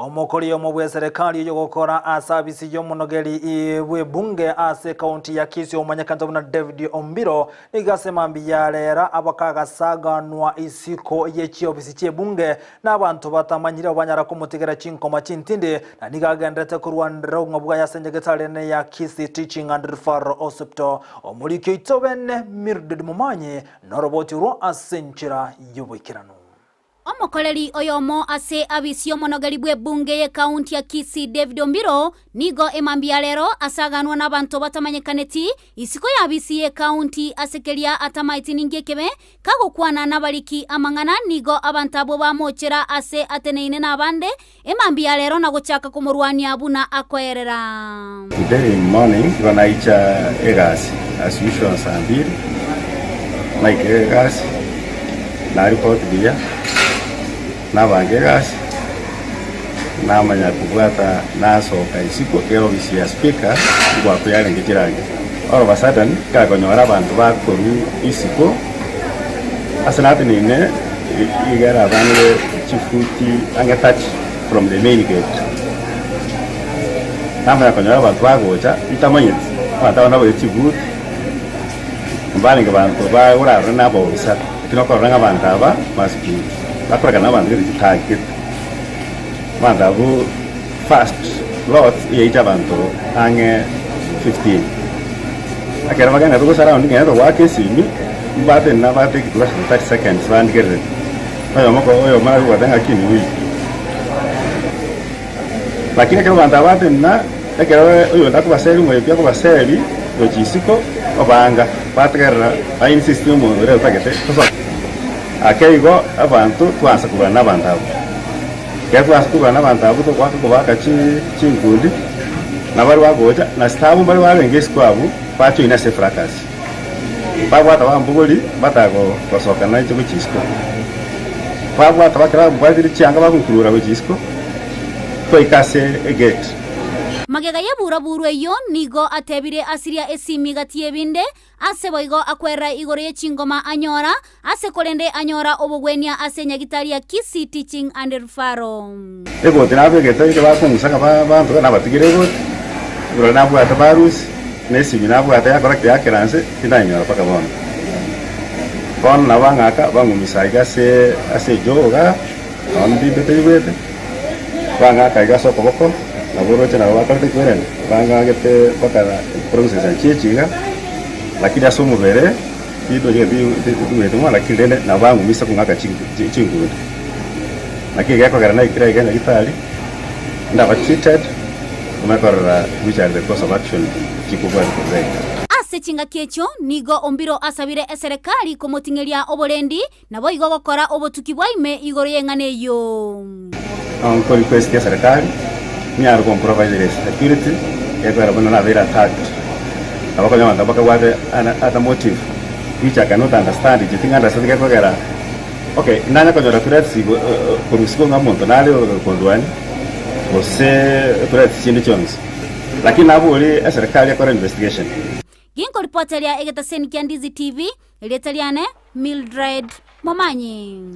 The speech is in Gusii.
Omokori omo bw'eserekari oyogokora ase abisi y'omonogeri bw'ebunge ase ekaunti ya Kisii omanyekanete buna David Ombiro nigo ase mambia ya rero abakagasaganwa isiko ye chiofisi chi'ebunge na abanto batamanyire banyara komotigera chinkoma chintindi na nigo agenderete korwanera obogima bwaye ase nyagetari enene ya Kisii Teaching and Referral Hospital. Omoriki oito bene Mildred Momanyi noroboti orwo ase enchera y'oboikeranu. Omokoreri oyomo ase abisi y'omonogeri bw'ebunge y'ekaunti ya Kisii David Ombiro nigo emambia ya rero asaganwa n'abanto batamanyekaneti isiko y'abisi y'ekaunti ase keria atamaeti ninki ekebe kagokwana nabariki amang'ana nigo abanto abwo bamochera ase ateneine nabande emambia ya rero na gochaka komorwania buna akoerera. Today in morning igo naicha egasi as usual saa mbili, naikire egasi, na report buya, nabanga egasi, namanya kobwata nasoka isiko eofisi ya speaker ngwakwa yarenge chirangi. All of a sudden nkakonyora abanto bakorwa isiko ase nateneine igere abande chifuti ang'e 30 from the main gate. Namanya konyora abanto bagocha ntamanyeti, abanto aba naboire chibuti, mbarenge banto bagorarore na abaofisa, lakini okorora ng'a abanto aba must be bakorekana na abanto gete chitagete. Abanto abwo first lot eyaicha abanto ang'e 15. Ekero bagenderete gosaround ng'ende goaka esimi, mbate nabate less than 30 seconds bandigererete. Oyomo ko oyomo aragobwate ng'a ki nigo oyio. Lakini ekero abanto aba batenena, ekero oyonde akobaseri omoebi akobaseri gochia isiko, obanga, bategerera ba insist omonto oria otagete tosoke. Ake igo abanto twansa korwana na abanto abwo. Ekero twansa korwana na abanto abwo togoaka kobaaka chi chinkundi, na baria bagocha, na staff mbaria barenge isiko abwo, bajoin ase efracas. Babwata bambogori bataka gosoka nainche gochia isiko. Babwata bakera bambwatire chianga bagonkurura gochia isiko, twaika ase egate. Magega y'eburaburu eyio nigo atebire asiria esimi gati y'ebinde, ase boigo akwerera igoro ye chingoma anyora, ase korende anyora obogwenia ase enyagitari ya Kisii Teaching and Referral. Egoti nabegete inche bakong'usa ng'a banto nabatigire egoti, rirorio nabwate barusi, na esimi nabwate yakora ki yakera nse, tindanyora mpaka bono. Bono nabo bang'aka bang'umisa iga ase ase ejoo igaa, nonye ndimbete igwete, bang'aka iga ase okoboko, nabo oroche nabo bakorete ki korende, bang'agete mpaka promises chiechi iga, lakini ase omobere. Tindoche tigwete mono, lakini rende nabo bang'umisa kong'aka chinkundi. Naki gekogera naikire aiga nyagitari, ndaba treated, omanye korora which are the course of action chikobwatia korwa iga. Ase chingaki echio nigo Ombiro asabire eserekari komoting'eria oborendi, naboigo gokora obotuki bwa ime igoro y'eng'ana eyio. Nko request eserekari ninyare komprovidera security gekogera buna nabeire attacked nabo okonyora abanto bakabwate other motive which I cannot understand inche ting understand gekogera okay nanya konyora threats korwa isiko ng'a omonto nare kondwania gose threats chinde chionsi lakini nabori eserekari ekore investigation. Ginkoripoteria egetaseni kia Ndizi TV, erieta riane Mildred Momanyi.